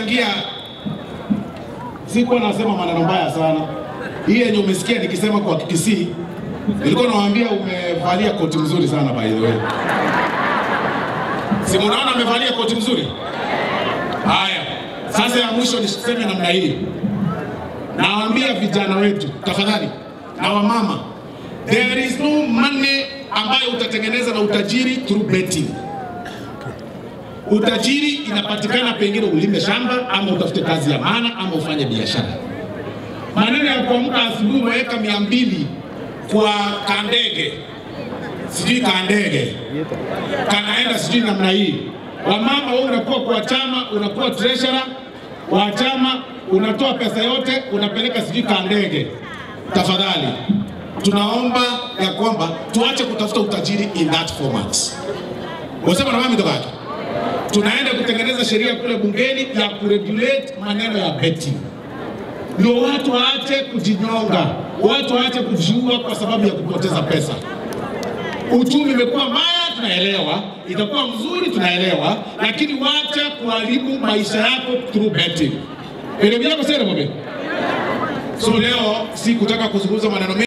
Nimechangia, sikuwa nasema maneno mbaya sana. Hii yenye umesikia nikisema kwa Kisii, nilikuwa nawaambia umevalia koti mzuri sana by the way. Si mnaona amevalia koti mzuri? Haya, sasa ya mwisho niseme namna hii. Nawaambia vijana wetu, tafadhali, na wamama, there is no money ambayo utatengeneza na utajiri through betting. Utajiri inapatikana pengine ulime shamba ama utafute kazi ya maana ama ufanye biashara. Maneno ya kuamka asubuhi umeweka 200 kwa kandege, sijui kandege kanaenda sijui namna hii. Wamama, wewe unakuwa kwa chama, unakuwa treasurer wa chama, unatoa pesa yote unapeleka sijui kandege. Tafadhali tunaomba ya kwamba tuache kutafuta utajiri in that format. Wasema na mami toka tunaenda kutengeneza sheria kule bungeni ya kuregulate maneno ya betting. Ndio watu waache kujinyonga, watu waache kujiua kwa sababu ya kupoteza pesa. Uchumi umekuwa mbaya, tunaelewa, itakuwa mzuri, tunaelewa, lakini wacha kuharibu maisha yako through betting. So leo sikutaka kuzungumza maneno mengi.